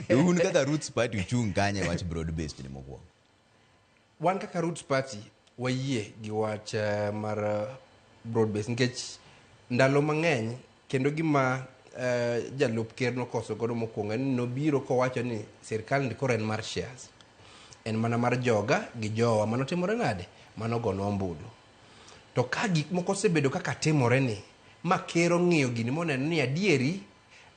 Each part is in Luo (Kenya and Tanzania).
To un kaka Roots Party uchung' kanye e wach broad based ni mokwongo? Wan kaka Roots Party wayie gi wach mar broad base, nikech ndalo mang'eny kendo gima jalup ker nokoso godo mokwongo en ni nobiro kowacho ni sirkal ni koro en mar shares, en mana mar joga gi jowa. Mano timore nade? Mano gonwa ombulu. To ka gik moko osebedo kaka timore ni ma ker ong'iyo gini moneno ni adieri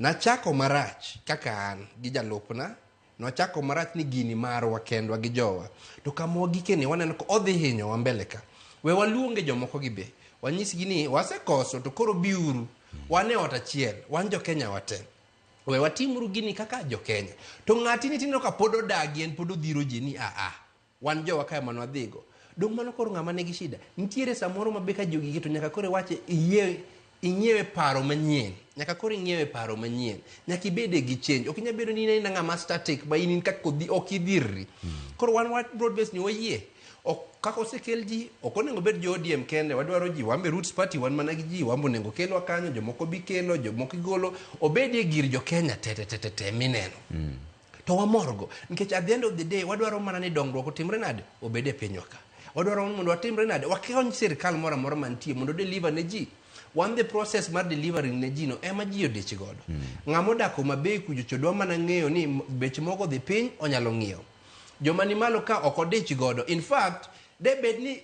nachako marach kaka an gi jalupna nwachako marach ni gini marwa kendwa gi jowa, to kama wagikeni waneno ka odhi hinyowa mbele ka, we waluonge jomoko gi be wanyisgi ni wasekoso, to koro biuru wan e ot achiel, wan jo Kenya wate, we watimuru gini kaka jo Kenya. To ng'ati ni tineno ka pod odagi, en pod odhiro ji ni aa wan jowa kae mane wadhigo. Dong mano koro ng'ama nigi shida nitiere samoro mabe ka jogi to nyaka koro iwache iyie ing'iewe paro manyien, nyaka koro ing'iewe paro manyien, nyaka ibede gi change. Ok inyal bedo ni in ng'ama static ma in in kaka kodhi ok idhirri. Koro wan wa broad base ni wayie ok kaka osekel ji, ok onego bed jo ODM kende. Wadwaro ji, wan be Roots Party wan mana gi ji, wan be onego kelwa kanyo, jomoko bi kelo, jomoko igolo, obedie gir jo Kenya te te te te te mineno. To wamorgo nikech at the end of the day wadwaro mana ni dongruok otimre nade, obed e pinywa ka. Wadwaro mondo watimre nade, wakony sirikal moro amora mantie mondo deliver ne ji. Wan the process mar delivering ne ji no ema ji odich godo. Ng'ama odak Homa Bay kucho cho dwa mana ng'eyo ni bech mogo dhi piny, onyalo ng'iewo. Joma ni malo ka ok odich godo. In fact, de bed ni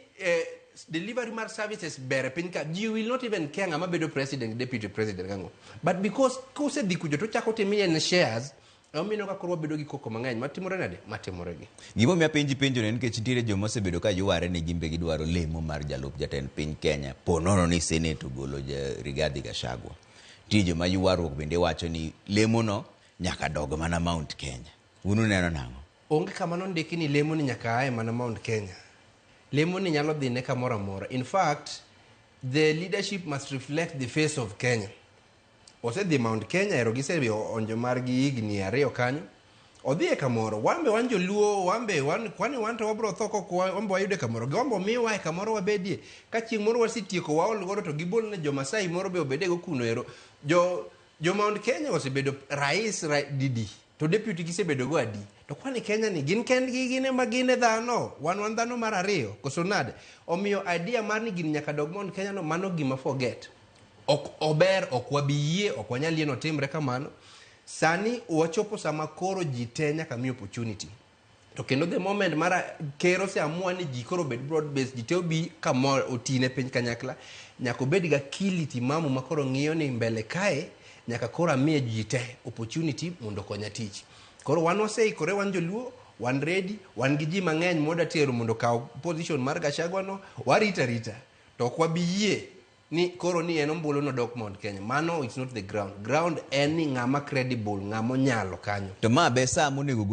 delivery mar services ber e piny ka, ji will not even care ng'ama bedo president, deputy president kang'o. But because kosedhi kucho to chako timo en shares, emomiyo ka koro wabedo gi koko mang'eny matimore nade, matimore gi. Gimomiyo apenji penjo ni nikech nitiere joma osebedo ka yware ni gin be gidwaro lemo mar jalup jatend piny Kenya po nono ni Senate ogolo Rigathi Gachagua. Nitie joma ywaruok bende wacho ni lemono nyaka dog mana Mount Kenya. Un uneno nang'o? Onge kama nondiki ni lemo ni nyaka ae mana Mount Kenya. Lemo ni nyalo dhi ne kamoro amora. In fact, the leadership must reflect the face of Kenya. Osedhi Mount Kenya ero gisedhi onjo margi higni 2 kanyo. Odhi e kamoro, wan be wan joluo, wan be wan kwani wan to wabro tho kok wan be wayude kamoro. Gi wan be omiwa e kamoro wabedie. Ka chieng' moro wasetieko waol godo to gibol ne jo Masai moro be obedego kuno ero. Jo Mount Kenya osebedo rais didi to deputy gisebedo go adi? To kwani Kenya ni gin kendgi, gin ema gin e dhano, wan dhano mar ariyo koso nade? Omiyo idea mar ni gini nyaka dog Mount Kenya no, mano gima forget. Ok ober, ok wabi yie, ok wanyal yie notimre kamano. Sani wachopo sama koro ji te nyaka mi opportunity. To kendo the moment mar ker oseamua ni ji koro obed broad based, ji te obi kamoro otine piny kanyakla, nyaka obed gi akili timamu ma koro ng'iyo ni mbele kae nyaka koro amiye ji te opportunity mondo okonya tich. Koro wan waseikore, wan joluo, wan ready, wan gi ji mang'eny moda tero mondo okaw position mar Gachagua no, warita rita. To ok wabi yie ni koro ni en ombulu nodok Mount Kenya. Mano it's not the ground. Ground en ni ng'ama credible, ng'ama onyalo kanyo. To ma be saa monego gol